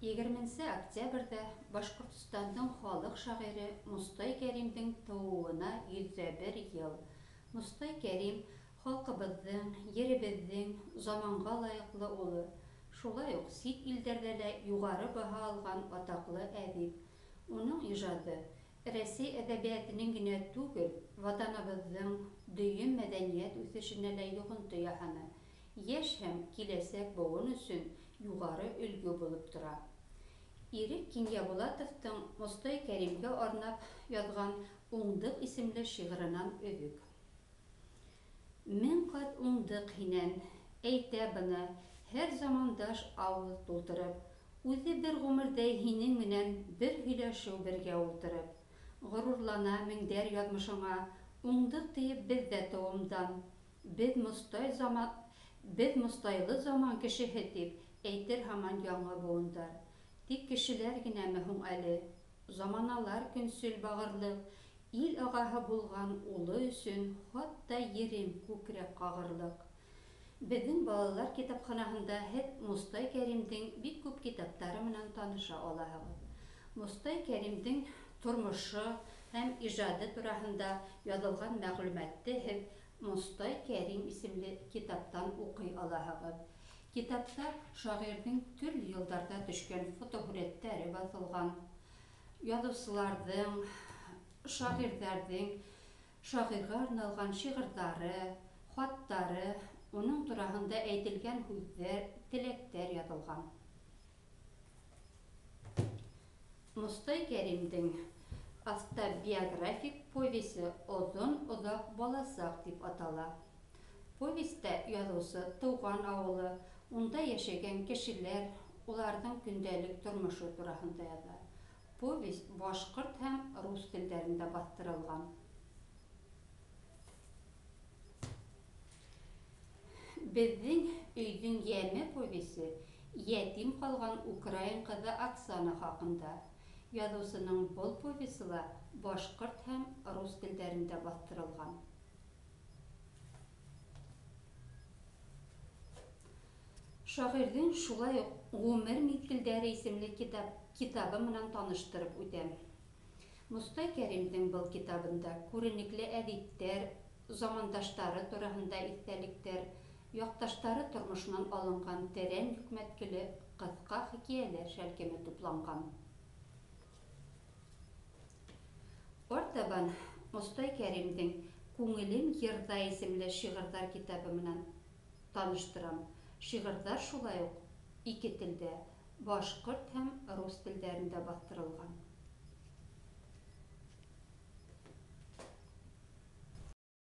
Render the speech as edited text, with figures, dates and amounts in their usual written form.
Егерменсе октябрҙә Башҡортостандың халыҡ шағиры Мостай Кәримдең тыуыуына 101 йыл. Мостай Кәрим халҡыбыҙҙың, еребеҙҙең заманға лайыҡлы улы, шулай уҡ сит илдәрҙә лә юғары баһа алған атаҡлы әҙип. Уның ижады Рәсәй әҙәбиәтенең генә түгел, ватаныбыҙҙың дөйөм мәҙәниәт үҫешенә лә йоғонто яһаны, йәш һәм киләсәк быуын өсөн юғары өлгө булып тора. Ирек Кинйәбулатовтың Мостай Кәримгә арнап яҙған Уңдыҡ исемле шиғырынан өҙөк. Мең ҡат уңдыҡ һинән, әйтә быны һәр замандаш ауыҙ тултырып, үҙе бер ғүмерҙәй һинең менән бер һөйләшеү бергә ултырып. Ғорурлана меңдәр яҙмышыңа, уңдыҡ тиеп беҙ ҙә тыуымдан. Беҙ Мостай заман, беҙ Мостайлы заман кешеһе тип әйтер һаман яңы быуындар. Тик кешеләр генәме һуң әле? Заманалар көнсөл бағырлыҡ, ил ағаһы булған улы өсөн хатта ерем күкрәк ҡағырлыҡ. Беҙҙең балалар китапханаһында һеҙ Мостай Кәримдең бик күп китаптары менән таныша алаһығыҙ. Мостай Кәримдең тормошо һәм ижады тураһында яҙылған мәғлүмәтте һеҙ Мостай Кәрим исемле китаптан уҡый алаһығыҙ. Китапта шағирҙың төрлө йылдарҙа төшкән фотоһүрәттәре баҫылған. Яҙыусыларҙың, шағирҙәрҙең шағирға арналған шиғырҙары, хаттары, уның тураһында әйтелгән һүҙҙәр, теләктәр яҙылған. Мостай Кәримдең автобиографик повесы Оҙон-оҙаҡ баласаҡ тип атала. Повеста яҙыусы тыуған ауылы, унда йәшәгән кешеләр, уларҙың көндәлек тормошо тураһында яҙа. Повесть башҡорт һәм рус телдәрендә баҫтырылған. Беҙҙең өйҙөң йәме повесы йәтим ҡалған украин ҡыҙы Оксана хаҡында. Яҙыусының был повесы ла башҡорт һәм рус телдәрендә баҫтырылған. Шағирҙең шулай уҡ Ғүмер миҙгелдәре исемле китап, китабы менән таныштырып үтәм. Мостай Кәримдең был китабында күренекле әҙиптәр, замандаштары тураһында иҫтәлектәр, яҡташтары тормошонан алынған тәрән йөкмәткеле ҡыҫҡа хикәйәләр шәлкеме тупланған. Артабан Мостай Кәримдең Күңелем йырҙа исемле шиғырҙар китабы менән таныштырам. Шиғырҙар шулай уҡ ике телдә, башҡорт һәм рус телдәрендә баҫтырылған.